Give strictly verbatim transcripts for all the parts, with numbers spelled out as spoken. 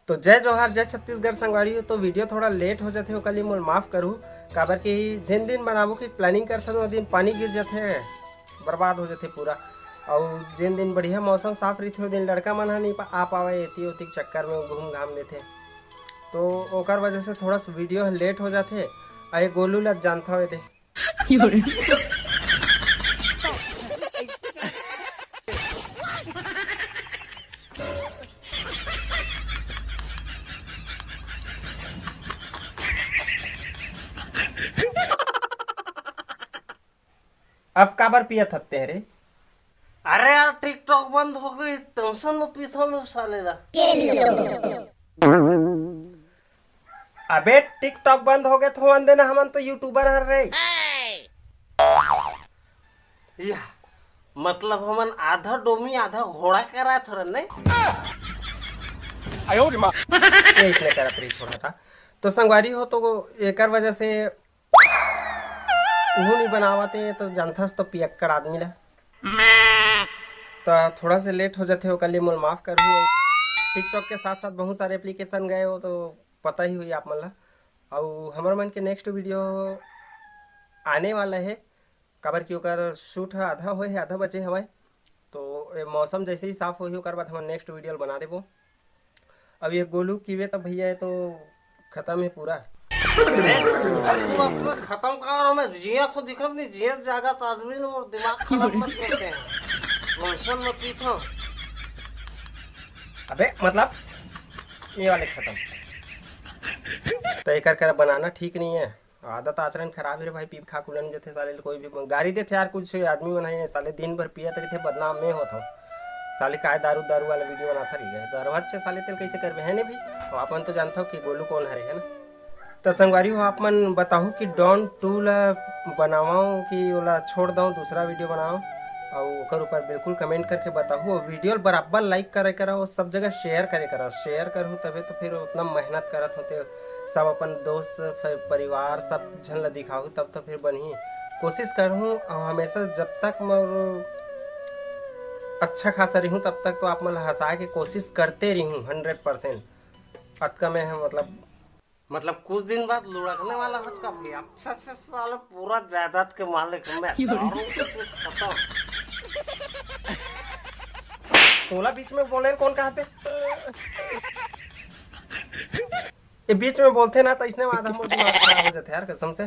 तो जय जोहार, जय छत्तीसगढ़ संगवारी हो। तो वीडियो थोड़ा लेट हो जाथे, ओकर लिए मोल माफ करू, काबर कि जेन दिन बनाबो की प्लानिंग करथन, ओ दिन पानी गिर जाथे, बर्बाद हो जाथे पूरा। अउ जेन दिन बढ़िया मौसम साफ रहिथे, ओ दिन लड़का मन ह नहीं पा-, आ पावे, एती ओती के चक्कर में घूम घाम देथे, तो ओकर वजह से थोड़ा सा वीडियो ह लेट हो जाथे। अउ ये गोलू ल जानथव, ये दे अब काबर पियत हत्ते रे? अरे यार, TikTok बंद हो गई, टेंशन में पीता हूँ मैं साले ला। अबे, TikTok बंद हो गए तो होन देना, हमन तो YouTuber हर रे। या, मतलब हमन आधा डोमी आधा घोड़ा करा थोड़ा नहीं। ये इसने करत रही छोड़ा था। तो संगवारी हो, तो एकर वजह से उहू नहीं बनावत हे, तो जानथस तो पियक्कड़ आदमी ला। तो थोड़ा से लेट हो जाथे, ओकर लिए मोल माफ करहू। TikTok के साथ साथ बहुत सारे एप्लीकेशन गए हो, तो पता ही हुई आप मन ला। अउ हमर मन के नेक्स्ट वीडियो आने वाला है, काबर कि ओकर शूट ह आधा होए हे, आधा बचे हवय। तो ए मौसम जैसे ही साफ होही, ओकर बाद हमन नेक्स्ट वीडियो ल बना देबो। अब ये गोलू कीवे त भैया, ये तो खत्म है पूरा। अरे, तू अपना खत्म कर, मैं जियत हो दिखत नहीं, जियत जागत आदमी ने मोर दिमाग खराब मत करते हैं। टेंशन मत पीत हो। अबे, मतलब, ये वाले खत्म। तो एकर कर बनाना ठीक नहीं है। आदत आचरण खराब हे रे भाई, पी खा कुलन जथे साले ल कोई भी गारी देथे यार। कुछ आदमी मन हे साले दिन भर पियत रहिथे, बदनाम में होत हो। साले काय दारू, दारू वाला वीडियो बनात रही है, दारू अच्छे साले तेल कैसे करबे, है नहीं भी? तो आप मन तो जानता हो कि गोलू कौन हरे, है ना? तो संगवारी हो, आप मन बताओ कि डॉन टू ला बनावाओ कि ओला छोड़ दो, दूसरा वीडियो बनाओ, और ओकर ऊपर बिल्कुल कमेंट करके बताओ। और वीडियो ल बराबर लाइक करे करो, सब जगह शेयर करे करो। शेयर करूँ तबे तो फिर उतना मेहनत करत होते, सब अपन दोस्त, फ-, परिवार, सब झन ला दिखाहूँ, तब तो फिर बनही। कोशिश करहूँ, अउ हमेशा जब तक मोर अच्छा खासा रहूँ, तब तक तो आप मन ला हंसाए के कोशिश करते रहूँ, हंड्रेड परसेंट। अतका में है, मतलब, मतलब, कुछ दिन बाद लुढ़कने वाला हो का भाई? अच्छा, अच्छा, साला पूरा जायदाद के मालिक मैं, दारू के तू खत्म। तोला बीच में बोले कौन कहा पे? ये बीच में बोलते ना, तो इसने आधा मोर दिमाग खराब हो जाते यार, कसम से।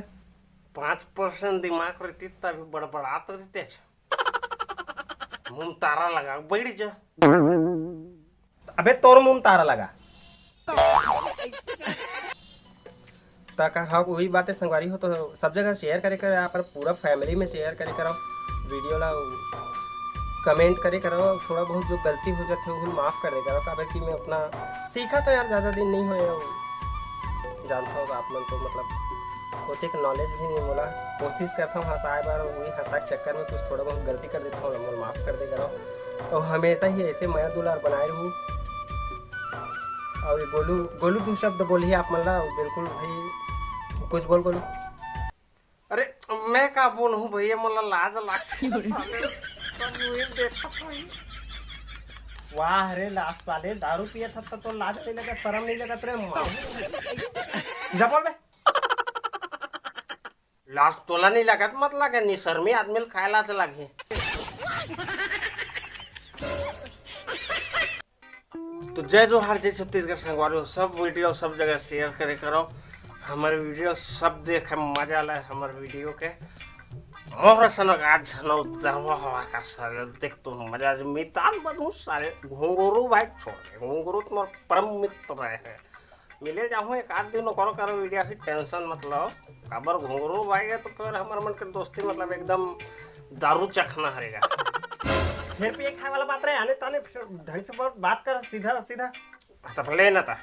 पाँच परसेंट दिमाग रहती, तभी बड़बड़ात रहते। मुंह तारा लगा, बैठ जा। अबे, तोर मुंह तारा लगा। तक हाँ, वही बातें संगवारी हो, तो सब जगह शेयर करे कर, अपन पूरा फैमिली में शेयर करे करो वीडियो ला। कमेंट करे करो, थोड़ा बहुत जो गलती हो जाथे, वो माफ कर दे करो, काबर कि मैं अपना सीखा तो यार, ज़्यादा दिन नहीं हुए, जानता हो आप मन तो, मतलब, ओतेक नॉलेज भी नहीं मोला। कोशिश करता हूँ हंसाए बर, वही हंसा के चक्कर में कुछ थोड़ा बहुत गलती कर देता हूँ, मोला माफ कर दे करो। और हमेशा ही ऐसे मया दुलार बनाए रहू। और ये गोलू, गोलू दू शब्द बोली आप मन ला, बिल्कुल भाई कुछ बोल गोलू। अरे, मैं का बोलूं भैया, मोला लाज लागथे साले, सब वही देखत होही। वाह रे लाज साले, दारू पिए था तो लाज नहीं लगा, शर्म नहीं लगा तेरे माँ। सीधा बोल बे। लाज तोला नहीं लगत, मत लगे, निशर्मी आदमी ल काय लाज लगे। तो जय जोहार, जय छत्तीसगढ़ संगवारी हो, सब वीडियो सब जगह शेयर करे करो। हमारे वीडियो सब देखे, मजा ले हमारे वीडियो के। मोर सनक आज झनो दरवा हवा का साले, देख तो मजा आज मितान बनू साले। घुंगरू भाई छोड़ दे, घुंगरू तुम्हारा परम मित्र है। मिले जाहूँ एक आध दिन ओकरो करो वीडियो, फिर टेंशन मत लो। काबर घुंगरू भाई है तो फिर हमारे मन के दोस्ती मतलब एकदम दारू चखना हरेगा। फिर पिए खाए वाला बात रहे, आने ताने फिर ढंग से बात, बात कर सीधा सीधा। हाँ, तब ले ना था।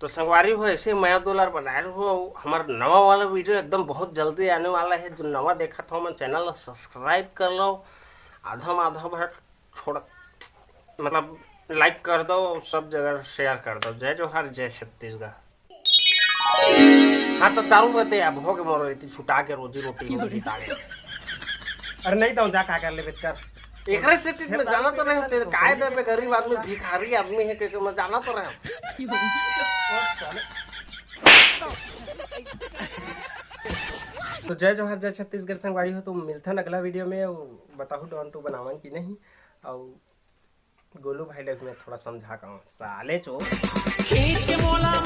तो संगवारी हो, ऐसे मया दुलार बनाए रहो। हमारा नवा वाला वीडियो एकदम बहुत जल्दी आने वाला है। जो नवा देखा था, मन चैनल ला सब्सक्राइब कर लो। आधा माधा भर छोड़, मतलब, लाइक कर दो, सब जगह शेयर कर दो। जय जोहार, जय छत्तीसगढ़। हाँ, तो दारू बते अब हो गए मोर इतनी छुटा के रोजी रोटी हो गई तारे। अरे नहीं तो जा, का कर ले बेट कर। एकरे सेती मैं जानत रहे हूँ, तेरे काय दे पे गरीब आदमी, भिखारी आदमी है, क्योंकि मैं जानत रहे हूँ। तो जय जोहार, जय छत्तीसगढ़ संगवारी हो। तो मिलथन अगला वीडियो में। बताहू डॉन टू बनावन कि नहीं, और गोलू भाई ले भी मैं थोड़ा समझा के आऊँ, साले चो। खींच के मोला